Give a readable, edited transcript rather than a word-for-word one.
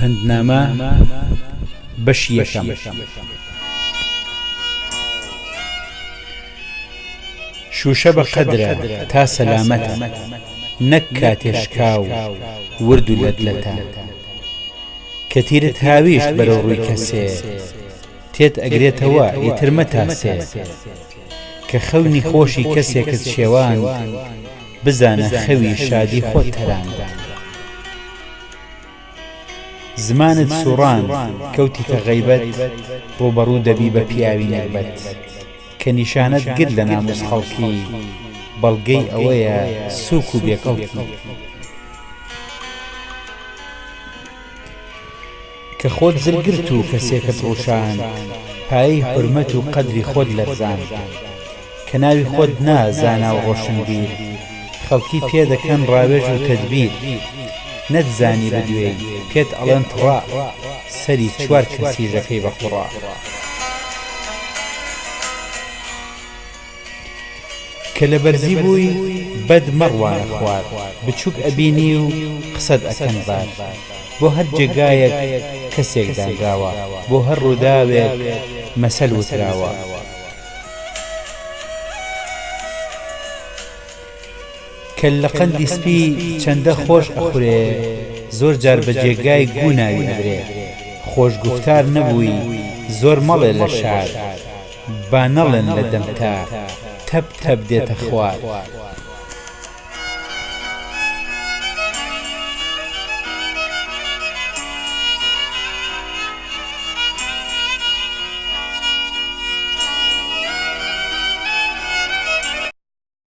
پەندنامە بەشی یەکەم. شووشە بە قەدرە تا سەلامەتە نەک کاتێ شکا و ورد و لەت لەتە. کە تیرت هاویشت بەرەو ڕووی کەسێ تێت ئەگرێتەوە ئیتر مەتاسێ. کە خەونی خۆشی کەسێکت شێواند بزانە خەوی شادی خۆت تەراند. زمانت سوڕاند کەوتیتە غەیبەت ڕووبەڕوو دەبی بە پیاوی نەگبەت. کە نیشانەت گرت لە ناموس خەڵکی بەڵگەی ئەوەیە سوک و بێکەڵکی. کە خۆت زل گرت و کەسێکت ڕوشاند پایەی حورمەت و قەدری خۆت لەرزاند. کە ناوی خۆت نا زانا و ڕۆشنبیر خەڵکی پێ دەکەن ڕاوێژ و تەدبیر نەتزانی بدوێی پێت ئەڵێن تڕا سەری چوار کەسیش ئەکەی بە قوڕا. کە لە بەرزی بووی بەد مەڕوانە خوار بچوک ئەبینی و قسەت ئەکەن بار بۆ هەر جێگایەک کەسێک دانراوە بۆ هەر ڕووداوێک مەسەل وتراوە. کەللە قەندی سپی چەندە خۆش ئەخورێ زۆر جار بە جێگای گوو ناوی ئەبرێ خۆش گوفتار نەبووی زۆر مەڵێ لە شار با نەڵێن لە دەمتا تەپ تەپ دێتە خوار.